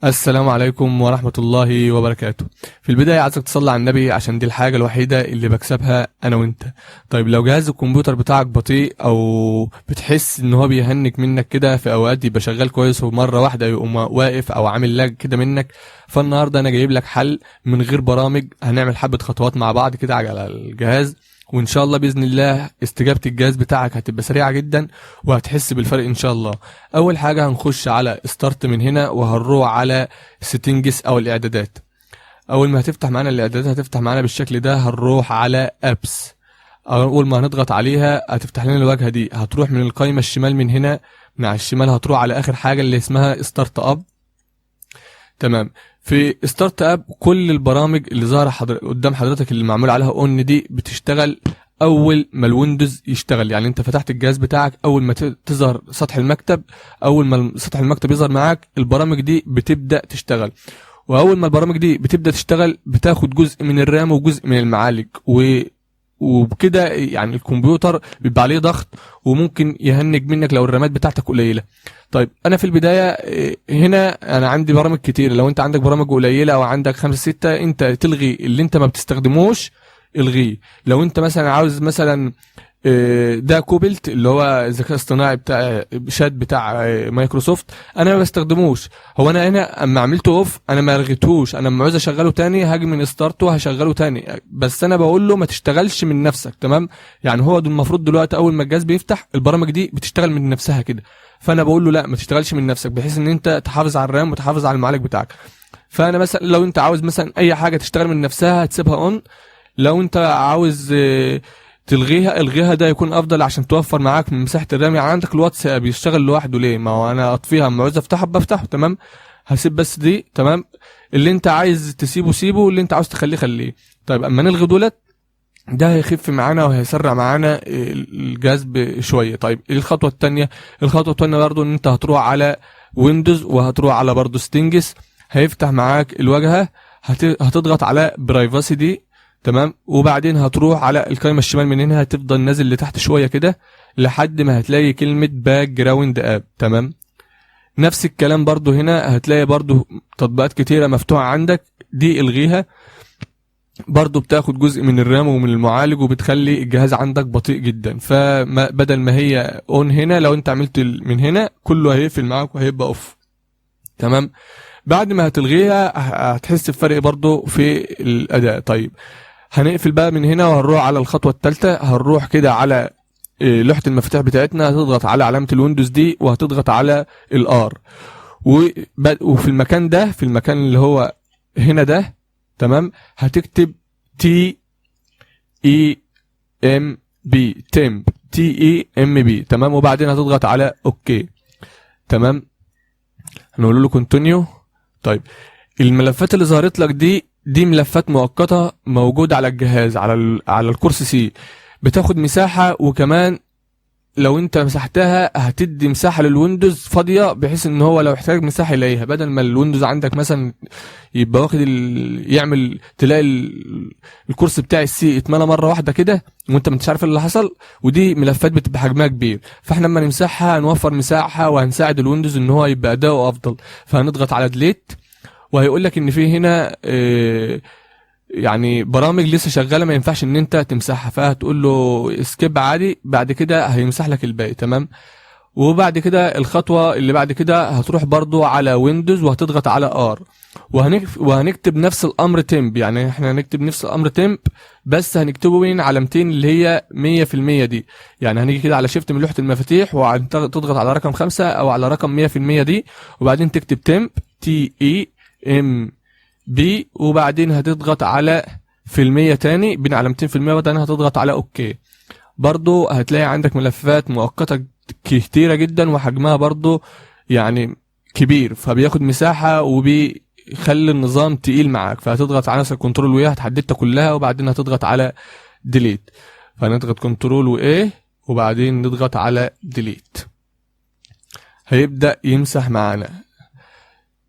السلام عليكم ورحمة الله وبركاته. في البداية عايزك تصلي على النبي عشان دي الحاجة الوحيدة اللي بكسبها أنا وأنت. طيب لو جهاز الكمبيوتر بتاعك بطيء أو بتحس إن هو بيهنج منك كده في أوقات، يبقى شغال كويس ومرة واحدة يقوم واقف أو عامل lag كده منك، فالنهاردة أنا جايب لك حل من غير برامج. هنعمل حبة خطوات مع بعض كده على الجهاز، وإن شاء الله بإذن الله استجابة الجهاز بتاعك هتبقى سريعة جدا وهتحس بالفرق إن شاء الله. أول حاجة هنخش على start من هنا وهنروح على settings أو الإعدادات. أول ما هتفتح معانا الإعدادات هتفتح معانا بالشكل ده. هنروح على apps، أول ما هنضغط عليها هتفتح لنا الواجهة دي. هتروح من القايمة الشمال من هنا، من على الشمال هتروح على آخر حاجة اللي اسمها start up. تمام، في start up كل البرامج اللي ظاهره قدام حضرتك اللي معمول عليها on دي بتشتغل اول ما ال Windows يشتغل. يعني انت فتحت الجهاز بتاعك، اول ما تظهر سطح المكتب، اول ما سطح المكتب يظهر معاك البرامج دي بتبدا تشتغل. واول ما البرامج دي بتبدا تشتغل بتاخد جزء من ال RAM وجزء من المعالج، وبكده يعني الكمبيوتر بيبقى عليه ضغط وممكن يهنج منك لو الرامات بتاعتك قليله. طيب انا في البداية هنا انا عندي برامج كتير. لو انت عندك برامج قليله او عندك خمسة ستة، انت تلغي اللي انت ما بتستخدموش، الغيه. لو انت مثلا عاوز مثلا ده Copilot اللي هو الذكاء الاصطناعي بتاع شات بتاع مايكروسوفت، انا ما بستخدموش. هو انا هنا اما عملته off انا ما لغيتهوش، انا اما عاوز اشغله تاني هاجي من start وهشغله تاني، بس انا بقول له ما تشتغلش من نفسك. تمام، يعني هو المفروض دلوقتي اول ما الجهاز بيفتح البرامج دي بتشتغل من نفسها كده، فانا بقول له لا ما تشتغلش من نفسك، بحيث ان انت تحافظ على ال RAM وتحافظ على المعالج بتاعك. فانا مثلا لو انت عاوز مثلا اي حاجة تشتغل من نفسها هتسيبها on، لو انت عاوز تلغيها الغيها، ده يكون افضل عشان توفر معاك من مساحة ال RAM. يعني عندك الواتساب يشتغل لوحده ليه؟ ما هو انا اطفيها، اما عاوز افتحه بفتحه. تمام، هسيب بس دي. تمام، اللي انت عايز تسيبه سيبه، واللي انت عاوز تخليه خليه. طيب اما نلغي دولت ده هيخف معانا وهيسرع معانا الجهاز بشويه. طيب ايه الخطوة الثانية؟ الخطوة الثانية برضو ان انت هتروح على Windows وهتروح على برضو settings، هيفتح معاك الواجهه، هتضغط على privacy دي. تمام، وبعدين هتروح على القائمة الشمال من هنا، هتفضل نازل لتحت شوية كده لحد ما هتلاقي كلمة background app. تمام، نفس الكلام برضو هنا هتلاقي برضو تطبيقات كتيرة مفتوحة عندك، دي الغيها برضو، بتاخد جزء من ال RAM ومن المعالج وبتخلي الجهاز عندك بطيء جدا. فبدل ما هي on هنا، لو انت عملت من هنا كله هيقفل معاك وهيبقى off. تمام، بعد ما هتلغيها هتحس بفرق برضو في الاداء. طيب هنقفل بقى من هنا وهنروح على الخطوة الثالثة. هنروح كده على لوحة المفاتيح بتاعتنا، هتضغط على علامة ال Windows دي وهتضغط على ال R، وفي المكان ده، في المكان اللي هو هنا ده، تمام، هتكتب T E M P، temp، T E M P. تمام، وبعدين هتضغط على okay. تمام، هنقول له continue. طيب الملفات اللي ظهرت لك دي، دي ملفات مؤقتة موجودة على الجهاز على الكرسي C، بتاخد مساحه، وكمان لو انت مسحتها هتدي مساحة لل Windows فاضيه، بحيث ان هو لو احتاج مساحة يلاقيها، بدل ما ال Windows عندك مثلا يبقى واخد يعمل تلاقي الكرسي بتاع ال C اتملى مرة واحدة كده وانت ما انتش عارف اللي حصل. ودي ملفات بتبقى حجمها كبير، فاحنا لما نمسحها هنوفر مساحة وهنساعد ال Windows ان هو يبقى اداؤه افضل. فهنضغط على delete، وهيقول لك ان في هنا يعني برامج لسه شغالة ما ينفعش ان انت تمسحها، فهتقول له skip عادي، بعد كده هيمسح لك الباقي. تمام، وبعد كده الخطوة اللي بعد كده هتروح برضو على Windows وهتضغط على R وهنكتب نفس الامر temp. يعني احنا هنكتب نفس الامر temp بس هنكتبه بين علامتين اللي هي 100% دي. يعني هنيجي كده على shift من لوحة المفاتيح وتضغط على رقم 5 او على رقم 100% دي، وبعدين تكتب temp، T E M P، وبعدين هتضغط على في المية تاني بين علامتين في المية، وبعدين هتضغط على okay. برضو هتلاقي عندك ملفات مؤقتة كتيرة جدا وحجمها برضو يعني كبير، فبياخد مساحة وبيخلي النظام تقيل معاك. فهتضغط على نفس ال control و A هتحددها كلها، وبعدين هتضغط على delete. فنضغط control و A وبعدين نضغط على delete، هيبدأ يمسح معانا.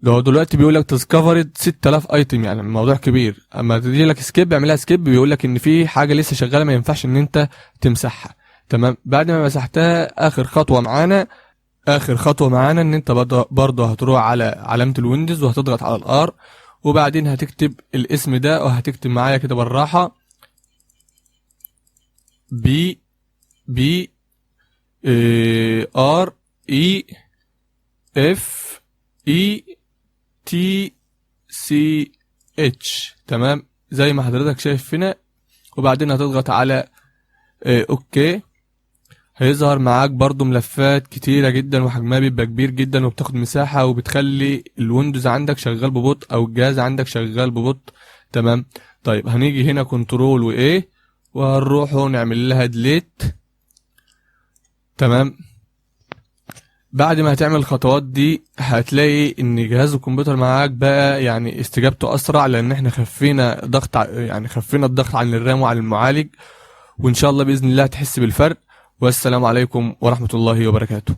ده هو دلوقتي بيقول لك discovered 6000 item، يعني الموضوع كبير. اما تدي لك skip اعملها skip، بيقول لك ان في حاجة لسه شغالة ما ينفعش ان انت تمسحها. تمام، بعد ما مسحتها اخر خطوة معانا اخر خطوة معانا ان انت برضه هتروح على علامة ال Windows وهتضغط على ال R، وبعدين هتكتب الاسم ده، وهتكتب معايا كده بالراحة P P R E F E T C H، تمام زي ما حضرتك شايف هنا. وبعدين هتضغط على okay. هيظهر معاك برضو ملفات كتيرة جدا وحجمها بيبقى كبير جدا وبتاخد مساحة وبتخلي ال Windows عندك شغال ببطء او الجهاز عندك شغال ببطء، تمام. طيب هنيجي هنا control و A وهنروح نعمل لها delete، تمام. بعد ما هتعمل الخطوات دي هتلاقي ان جهاز الكمبيوتر معاك بقى استجابته اسرع، لان احنا خفينا ضغط يعني خفينا الضغط عن ال RAM وعن المعالج، وان شاء الله باذن الله هتحس بالفرق. والسلام عليكم ورحمة الله وبركاته.